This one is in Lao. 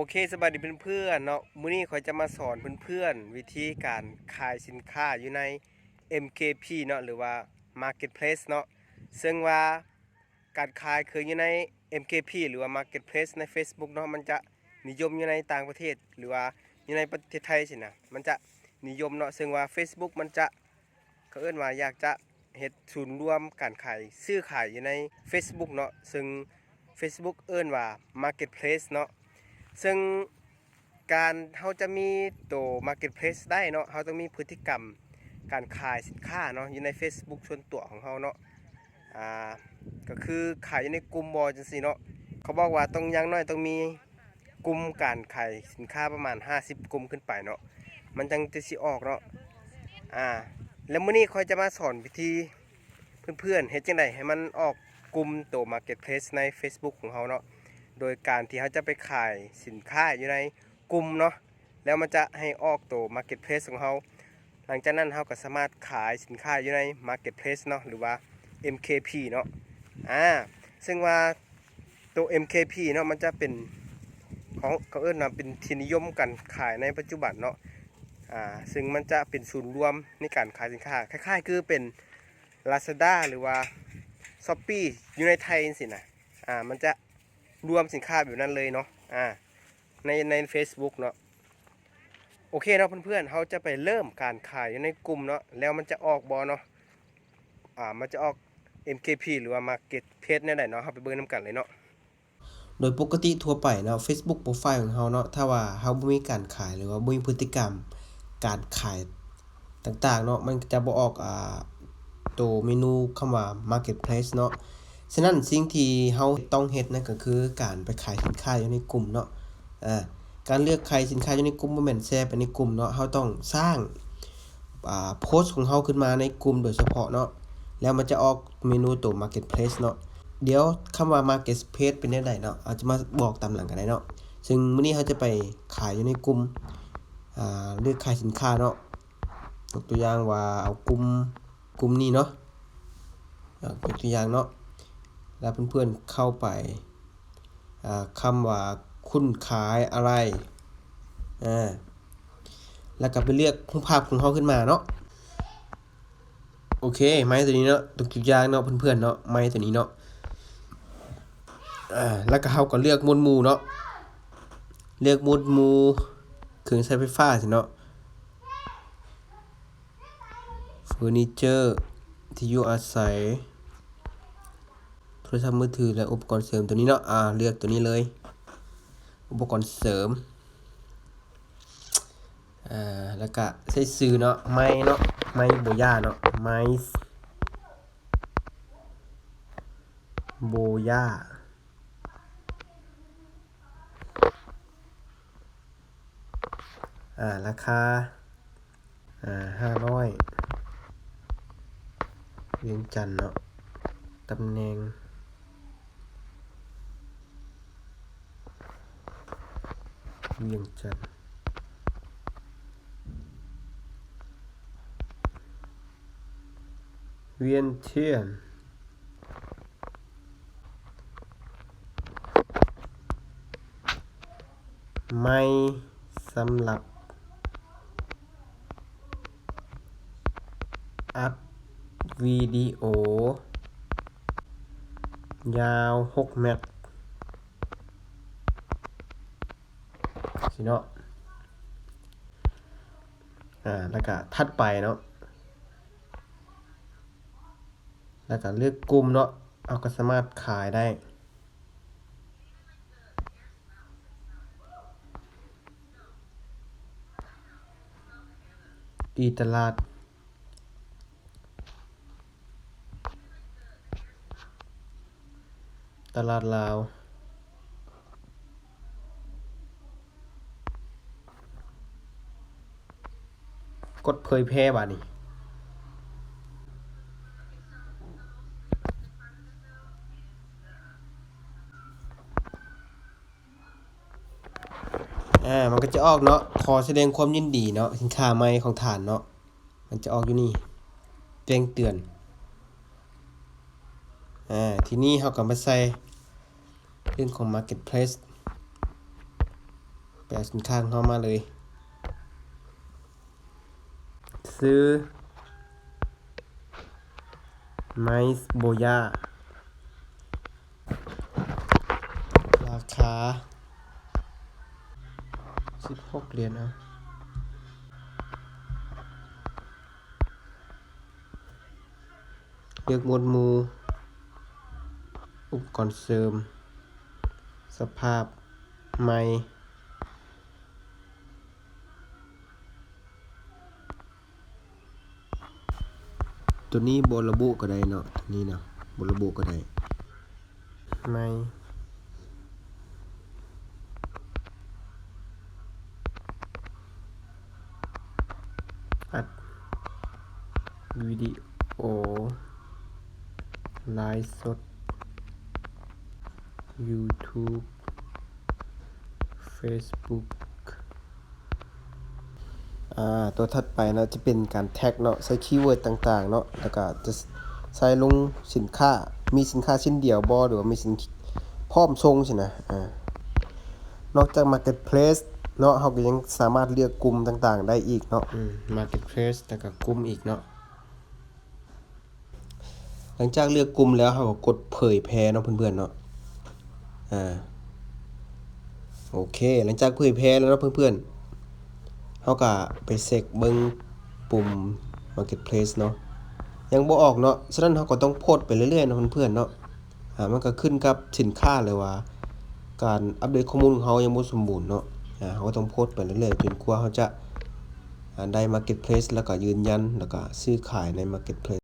ໂອເຄ ສະບາຍດີເພື່ອນໆເນາະ, ມື້ນີ້ຂ້ອຍຈະມາສອນເພື່ອນໆວິທີການຂາຍສິນຄ້າຢູ່ໃນ ເອັມເຄພີ ເນາະ ຫຼືວ່າ Marketplace ເນາະ. ເຊິ່ງວ່າການຂາຍເຄື່ອງຢູ່ໃນ ເອັມເຄພີ ຫຼືວ່າ Marketplace ໃນ Facebook ເນາະ ມັນຈະນິຍົມຢູ່ໃນຕ່າງປະເທດ ຫຼືວ່າຢູ່ໃນປະເທດໄທຊີ້ນະ ມັນຈະນິຍົມເນາະ. ເຊິ່ງວ່າ Facebook ມັນຈະ ເຂົາເອີ້ນວ່າຢາກຈະເຮັດສູນລວມການຂາຍ ຊື້ຂາຍຢູ່ໃນ Facebook ເນາະ, ເຊິ່ງ Facebook ເອີ້ນວ່າ Marketplace ເນາະ. ເຊິ່ງການເຮົາຈະມີໂຕ Marketplace ໄດ້ເນາະ, ເຮົາຕ້ອງມີພຶດຕິກຳການຂາຍສິນຄ້າເນາະ ຢູ່ໃນ Facebook ສ່ວນຕົວຂອງເຮົາເນາະ. ອ່າ ກໍຄືຂາຍຢູ່ໃນກຸ່ມບໍ່ ຈັ່ງຊີ້ເນາະ. ເຂົາບອກວ່າຕ້ອງ ຢ່າງໜ້ອຍຕ້ອງມີ ກຸ່ມການຂາຍສິນຄ້າປະມານຫ້າສິບກຸ່ມຂຶ້ນໄປເນາະ ມັນຈັ່ງຈະຊິອອກເນາະ. ອ່າ ແລ້ວມື້ນີ້ຂ້ອຍຈະມາສອນວິທີເພື່ອນໆເຮັດຈັ່ງໃດໃຫ້ມັນອອກກຸ່ມໂຕ Marketplace ໃນ Facebook ຂອງເຮົາເນາະ, ໂດຍການທີ່ເຮົາຈະໄປຂາຍສິນຄ້າຢູ່ໃນກຸ່ມເນາະ ແລ້ວມັນຈະໃຫ້ອອກໂຕ Marketplace ຂອງເຮົາ. ຫຼັງຈາກນັ້ນເຮົາກໍສາມາດຂາຍສິນຄ້າຢູ່ໃນ Marketplace ເນາະ ຫຼືວ່າ ເອັມເຄພີ ເນາະ. ອ່າ ເຊິ່ງວ່າໂຕ ເອັມເຄພີ ເນາະ ມັນຈະເປັນ ເຂົາ ເຂົາເອີ້ນວ່າເປັນທີ່ນິຍົມການຂາຍໃນປັດຈຸບັນເນາະ. ອ່າ ເຊິ່ງມັນຈະເປັນສູນລວມໃນການຂາຍສິນຄ້າ ຄ້າຍໆຄືເປັນ Lazada ຫຼືວ່າ Shopee ຢູ່ໃນໄທຈັ່ງຊີ້ນະ. ອ່າ ມັນຈະລວມສິນຄ້າແບບນັ້ນເລີຍເນາະ ອ່າ ໃນ ໃນ Facebook ເນາະ. ໂອເຄເນາະເພື່ອນໆ ເຮົາຈະໄປເລີ່ມການຂາຍຢູ່ໃນກຸ່ມເນາະ ແລ້ວມັນຈະອອກບໍ່ເນາະ ອ່າ ມັນຈະອອກ ເອັມເຄພີ ຫຼືວ່າ Marketplace ແນວໃດເນາະ, ເຮົາໄປເບິ່ງນຳກັນເລີຍເນາະ. ໂດຍປົກກະຕິທົ່ວໄປເນາະ Facebook Profile ຂອງເຮົາເນາະ ຖ້າວ່າເຮົາບໍ່ມີການຂາຍ ຫຼືວ່າບໍ່ມີພຶດຕິກຳການຂາຍຕ່າງໆເນາະ ມັນຈະບໍ່ອອກ ອ່າ ໂຕເມນູຄຳວ່າ Marketplace ເນາະ. ສະນັ້ນສິ່ງທີ່ເຮົາຕ້ອງເຮັດນັ້ນກໍຄືການໄປຂາຍສິນຄ້າຢູ່ໃນກຸ່ມເນາະ. ອ່າ ການເລືອກຂາຍສິນຄ້າຢູ່ໃນກຸ່ມບໍ່ແມ່ນແຊໄປໃນກຸ່ມເນາະ, ເຮົາຕ້ອງສ້າງ ອ່າ ໂພສຂອງເຮົາຂຶ້ນມາໃນກຸ່ມໂດຍສະເພາະເນາະ ແລ້ວມັນຈະອອກເມນູໂຕ Marketplace ເນາະ. ດຽວຄຳວ່າ Marketplace ເປັນແນວໃດເນາະ ເຮົາຈະມາບອກຕາມຫຼັງກໍໄດ້ເນາະ. ເຊິ່ງມື້ນີ້ເຮົາຈະໄປຂາຍຢູ່ໃນກຸ່ມ ອ່າ ເລືອກຂາຍສິນຄ້າເນາະ. ຍົກຕົວຢ່າງວ່າເອົາກຸ່ມ ກຸ່ມນີ້ເນາະ ເອົາ ຍົກຕົວຢ່າງເນາະ ແລ້ວເພື່ອນໆເຂົ້າໄປ ອ່າ ຄຳວ່າຄຸນຂາຍອາໄຫຼ່ ອ່າ ແລ້ວກໍໄປເລືອກຮູບພາບຂອງເຮົາຂຶ້ນມາເນາະ. ໂອເຄ ໄມໂຕນີ້ເນາະ ຍົກຕົວຢ່າງເນາະເພື່ອນໆເນາະ ໄມໂຕນີ້ເນາະ ອ່າ ແລ້ວກໍເຮົາກໍເລືອກໝວດໝູ່ເນາະ ເລືອກໝວດໝູ່ເຄື່ອງໃຊ້ໄຟຟ້າຊີ້ເນາະ. ເຟີນີເຈີ ທີ່ຢູ່ອາໄສ ໂທລະສັບມືຖື ແລະ ອຸປະກອນເສີມ ຕົວນີ້ເນາະ ອ່າ ເລືອກຕົວນີ້ເລີຍ ອຸປະກອນເສີມ ອ່າ ແລ້ວກະໃສ່ຊື່ເນາະ ໄມເນາະ ໄມໂບຢາເນາະ ໄມໂບຢາ. ອ່າ ລາຄາ ອ່າ ຫ້າຮ້ອຍ ວຽງຈັນເນາະ ຕຳແໜ່ງ ວຽງຈັນ ວຽນທຽນ. ໄມສຳລັບອັດວິດີໂອ ຍາວຫົກແມັດ ຊີ້ເນາະ ອ່າ ແລ້ວກະຖັດໄປເນາະ ແລ້ວກະເລືອກກຸ່ມເນາະ ເຮົາກໍສາມາດຂາຍໄດ້ ອີຕະຫຼາດ ຕະຫຼາດລາວ ກົດເຜີຍແຜ່ບາດນີ້ ອ່າ ມັນກໍຈະອອກເນາະ ຂໍສະແດງຄວາມຍິນດີເນາະ ສິນຄ້າໃໝ່ຂອງທ່ານເນາະ ມັນຈະອອກຢູ່ນີ້ ແຈ້ງເຕືອນ ອ່າ ທີນີ້ເຮົາກໍມາໃສ່ເລື່ອງຂອງ Marketplace ແປະສິນຄ້າຂອງເຮົາມາເລີຍ. ຊື້ໄມ້ໂບຢາ ລາຄາສິບຫົກຫຼຽນ. ເອົາ ເລືອກໝວດໝູ່ ອຸປະກອນເສີມ ສະພາບໃໝ່. ໂຕນີ້ບໍ່ລະບຸກໍໄດ້ເນາະ ໂຕນີ້ນະ ບໍ່ລະບຸກໍໄດ້. ໃໝ່ ອັດວິດີໂອ ໄລຟ໌ສົດ ຢູທູບ ເຟສບຸກ. ອາ ຕົວຖັດໄປເນາະ ຈະເປັນການແທັກເນາະ ໃສ່ຄີເວີດຕ່າງໆເນາະ ແລ້ວກະຈະໃສ່ລົງສິນຄ້າ ມີສິນຄ້າຊິ້ນດຽວບໍ່ ຫຼືວ່າມີສິນ ພ້ອມສົ່ງຊີ້ນະ. ອາ ນອກຈາກມາເກັດເພລສເນາະ ເຮົາກໍຍັງສາມາດເລືອກກຸ່ມຕ່າງໆໄດ້ອີກເນາະ. ອືມ ມາເກັດເພລສ ແລ້ວກະກຸ່ມອີກເນາະ. ຫຼັງຈາກເລືອກກຸ່ມແລ້ວ ເຮົາກໍກົດເຜີຍແຜ່ເນາະເພື່ອນໆເນາະ. ອາ ໂອເຄ ຫຼັງຈາກເຜີຍແຜ່ແລ້ວເນາະເພື່ອນໆ ເຮົາກໍໄປເຊັກເບິ່ງປຸ່ມມາເກັດເພລສເນາະ ຍັງບໍ່ອອກເນາະ. ສະນັ້ນເຮົາກໍຕ້ອງໂພສໄປເລື້ອຍໆເນາະເພື່ອນໆເນາະ. ອາ ມັນກໍຂຶ້ນກັບສິນຄ້າ ຫຼືວ່າການອັບເດດຂໍ້ມູນຂອງເຮົາຍັງບໍ່ສົມບູນເນາະ. ອາ ເຮົາກໍຕ້ອງໂພສໄປເລື້ອຍໆ ຈົນກວ່າເຮົາຈະ ອາ ໄດ້ມາເກັດເພລສ ແລ້ວກໍຢືນຢັນ ແລ້ວກໍຊື້ຂາຍໃນມາເກັດເພລສ.